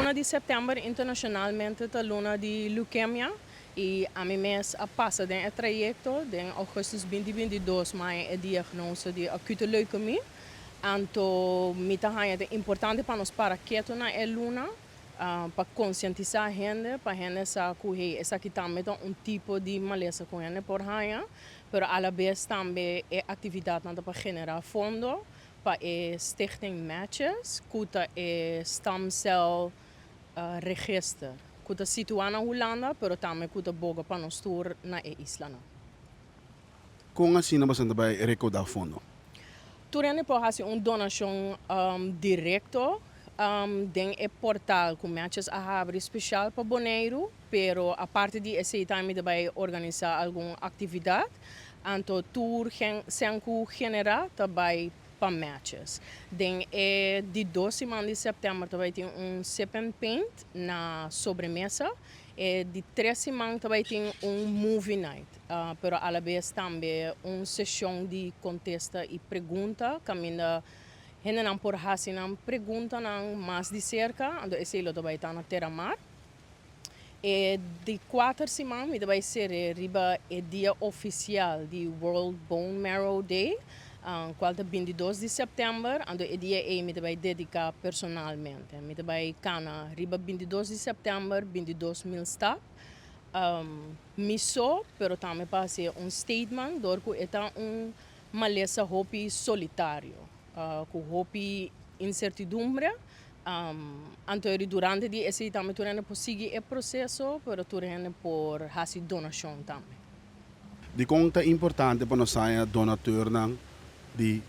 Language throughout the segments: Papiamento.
Luna di sèptèmber internashonalmente ta luna di leukemia i ami mes a pasa den e trayekto. Den ougùstùs 2022 m'a haña e diagnose di acute leukemie. Anto mi ta haña ta importante pa nos para ketu na e luna pa konsientisá hende, pa hende sa ku hey, esaki tambe ta un tipo di malesa ku hende por haña, pero alabes tambe e aktividatnan ta pa generá fondo pa e Stichting Matches, ku ta e stamcel register ku ta situá na Hulanda, pero tambe ku ta boga pa nos tur na e islanan. Kon asina boso ta bai rekoudá fondo? Tur hende por hasi un donashon direkto den e portal ku Matches a habri spesial pa Boneiru, pero aparte di esei tambe ta bai organisá algun aktividat. Anto tur sèn ku generá ta bai pa Matches. Den e di dos siman di sèptèmber ta bai tin un sip and paint na sobremesa. E di tres siman ta bai tin un movie night, pero alabes tambe un seshon di kontesta i pregunta kaminda hendenan por hasi nan preguntanan mas di serka, anto esei lo ta bai ta na Terramar. E di kuater siman mi ta bai sere riba e dia ofisial di World Bone Marrow Day, kual ta 22 di sèptèmber, anto e dia ei mi ta bai dediká personalmente. Mi ta bai kana riba 22 di sèptèmber 22,000 stap. Mi so, pero tambe pa hasi un statement dor ku e ta un malesa hopi solitario, ku hopi insertidumbre. Anto durante di esei tambe tur hende por sigui e proseso, pero tur hende por hasi donashon tambe. Dikon ta importante pa nos haña donatornan di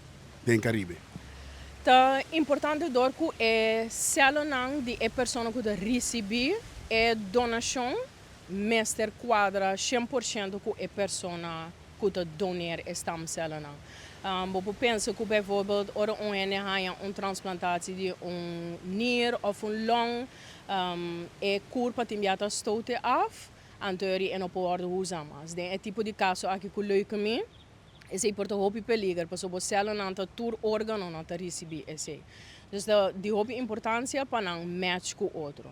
den Karibe? Ta importante dor ku e sèlnan di e persona ku ta risibí e donashon mester kuadra 100% ku e persona ku ta doneer e stamcelnan. Bo por pensa ku bijvoorbeeld ora un hende haña un transplantatie di un nier òf un long, e kurpa tin bia ta stoot e af, anto e no por wòrdu usa mas. Den e tipo di kaso aki ku leukemie, esei por ta hopi peliger, pasobra bo sèlnan ta tur órganonan ta risibí esei. Dus ta di hopi importansia pa nan match ku otro.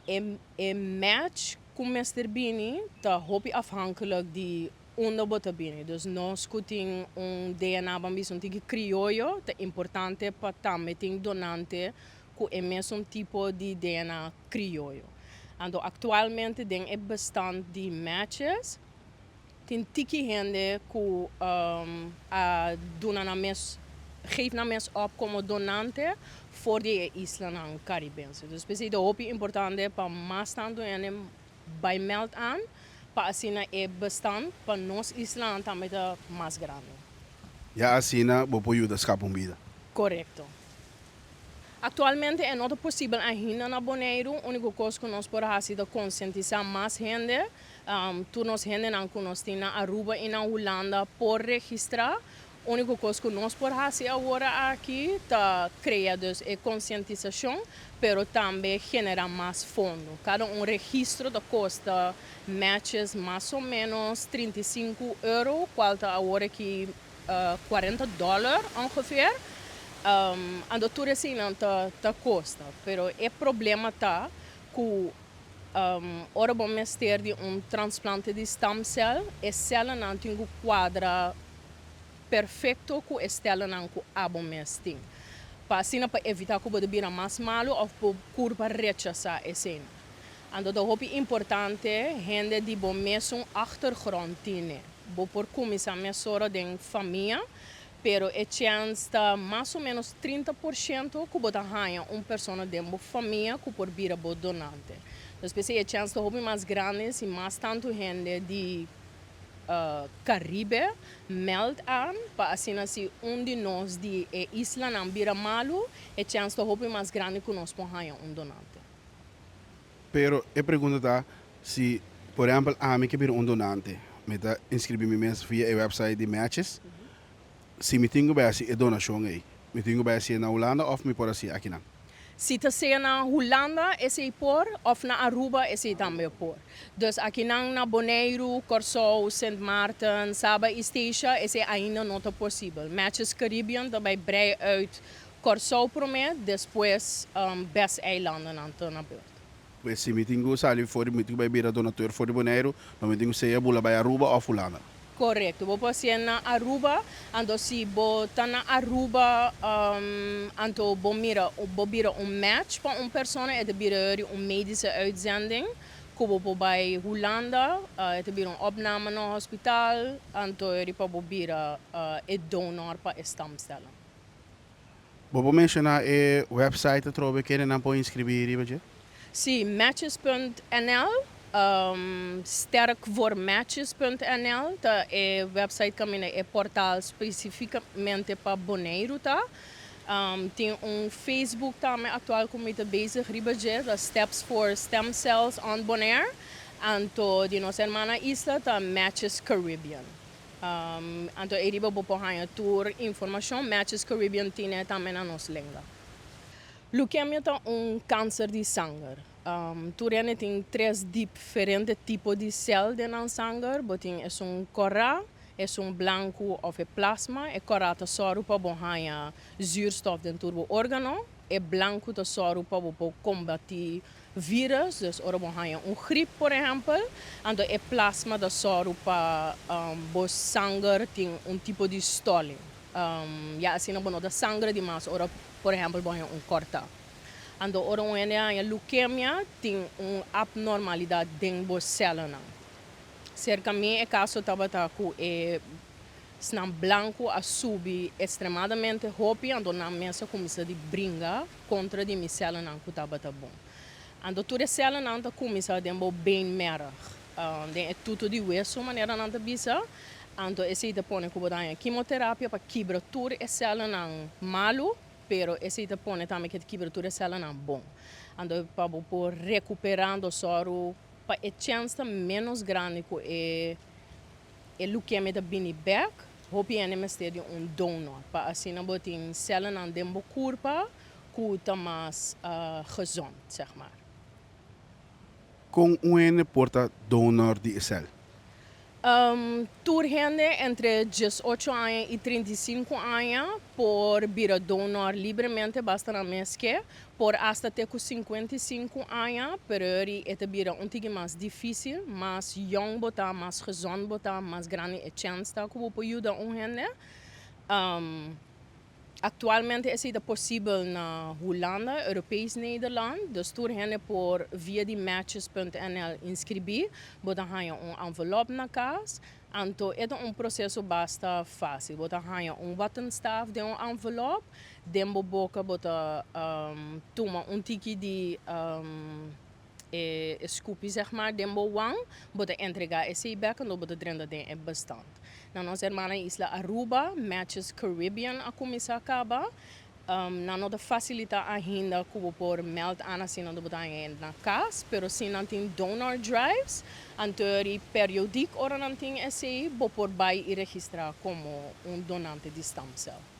E match ku mester bini ta hopi afhankelijk di unda bo ta bini. Dus nos ku tin un DNA ban bisa un tiki krioyo, ta importante pa tambe tin donante ku e mesun tipo di DNA krioyo. Anto aktualmente den e bestand di Matches tin tiki hende ku a duna nan mes, geef nan mes op komo donante for di e islanan karibense. Dus p'esei ta hopi importante pa mas tantu hende bai meld aan pa asina e bestand pa nos islanan tambe ta mas grandi. Ya asina bo por yuda skapa un bida. Korekto. Aktualmente e no ta posibel ainda na Boneiru. Úniko kos ku nos por hasi ta konsientisá mas hende. Tur nos hendenan ku nos tin na Aruba i na Hulanda por registrá. Úniko kos ku nos por hasi awor aki ta krea dus e konsientisashon, pero tambe generá mas fondo. Kada un registro ta kosta Matches mas o ménos 35 euro, kual ta awor aki $40 ongeveer. Anto tur eseinan ta kosta. Pero e problema ta ku ora bo mester di un transplante di stamcel, e sèlnan tin ku kuadra perfekto ku e sèlnan ku abo mes tin. Pa asina pa evitá ku bo ta bira mas malu òf bo kurpa rechasá eseinan. Anto ta hopi importante hende di bo mesun achtergrond tin. Bo por kuminsá mesora den famia, pero e chèns ta mas o ménos 30% ku bo ta haña un persona den bo famia ku por bira bo donante. Dus p'esei e chèns ta hopi mas grandi si mas tantu hende di Karibe meld aan pa asina si un di nos di e islanan bira malu, e chèns ta hopi mas grandi ku nos por haña un donante. Pero e pregunta ta si, por ehèmpel, ami ke bira un donante, mi ta inskribí mi mes via e website di Matches, si mi tin ku bai hasi e donashon ei, mi tin ku bai hasié na Hulanda òf mi por hasié akinan? Si ta sea na Hulanda esei por òf na Aruba esei tambe por. Dus akinan na Boneiru, Kòrsou, Sint Maarten, Saba i Statia esei ainda no ta posibel. Matches Caribbean ta bai brei uit. Kòrsou promé, despues bes eilandennan ta na beurt. Pues si mi tin ku sali for di, mi tin ku bai bira donateur for di Boneiru, no mi tin ku sea bula bai Aruba òf Hulanda. Korekto, bo por hasié na Aruba, anto si bo ta na Aruba anto bo mira bo bira un match pa un persona e ta bira yori un medische uitzending ku bo por bai Hulanda, e ta bira un opname na hospital, anto yori pa bo bira e donor pa e stamcellen. Bo por menshoná e website atrobe kendenan por inskribí riba dje? Sí, matches punt nl, sterkvoormatches punt nl ta e website kaminda e portal spesifikamente pa Boneiru ta. Tin un Facebook tambe aktual ku mi ta bezig riba dje, ta Steps for Stem Cells on Bonaire. Anto di nos hermana isla ta Matches Caribbean. Anto ei riba bo por haña tur informashon. Matches Caribbean tine tambe na nos lenga. Leukemia ta un kanser di sanger. Tur hende tin tres diferente tipo di sèl den nan sanger. Bo tin esun kòrá, esun blanku òf e plasma. E kòrá ta sòru pa bo haña zuurstof den tur bo órgano. E blanku ta sòru pa bo por kombatí Virus, dus ora bo haña un grip por ehèmpel, anto e plasma ta sòru pa bo sanger tin un tipo di stòling. Ya asina bo no ta sangra di mas ora por ehèmpel bo haña un kòrtá. Anto ora un hende haña leukemia tin un apnormalidat den bo sèlnan. Serka mi e kaso tabata ku e Snan blanku a subi ekstremadamente hopi, anto nan mes a kuminsá di bringa kontra di mi sèlnan ku tabata bon. Anto tur e sèlnan ta kuminsá den bo beenmerg, den e tutu di wesu manera nan ta bisa, anto esei ta pone ku bo ta haña kimoterapia pa kibra tur e sèlnan malu, pero esei ta pone tambe ku e ta kibra tur e sèlnan bon. Anto pa bo por rekuperá anto sòru pa e chèns ta ménos grandi ku e. E leukemia ta bini bek, hopi hende mester di un donor pa asina bo tin sèlnan den bo kurpa ku ta mas gezond, zeg maar. Kon un hende por ta donor di e sèl? Tur hende entre 18 aña i 35 aña por bira donor libremente basta nan mes ke. Por asta te ku 55 aña, pero eri e ta bira un tiki mas difísil. Mas yong bo ta, mas gezond bo ta, mas grandi e chèns ta ku bo por yuda un hende. Aktualmente esei ta posibel na Hulanda, Europees Nederland, dus tur hende por via di matches punt nl inskribí. Bo ta haña un envelòp na kas. Anto e ta un proseso basta fásil. Bo ta haña un wattenstaaf den un envelòp. Den bo boka bo ta tuma un tiki di e skupi zeg maar den bo wang, bo ta entregá esei bèk anto bo ta drenta den e bestand. Na nos hermana isla Aruba, Matches Caribbean a kuminsá kaba. Nan no ta fasilitá ainda ku bo por mèld aan asina anto bo ta haña e na kas, pero si nan tin donor drives, anto ri periodik ora nan tin esei bo por bai i registrá komo un donante di stamcel.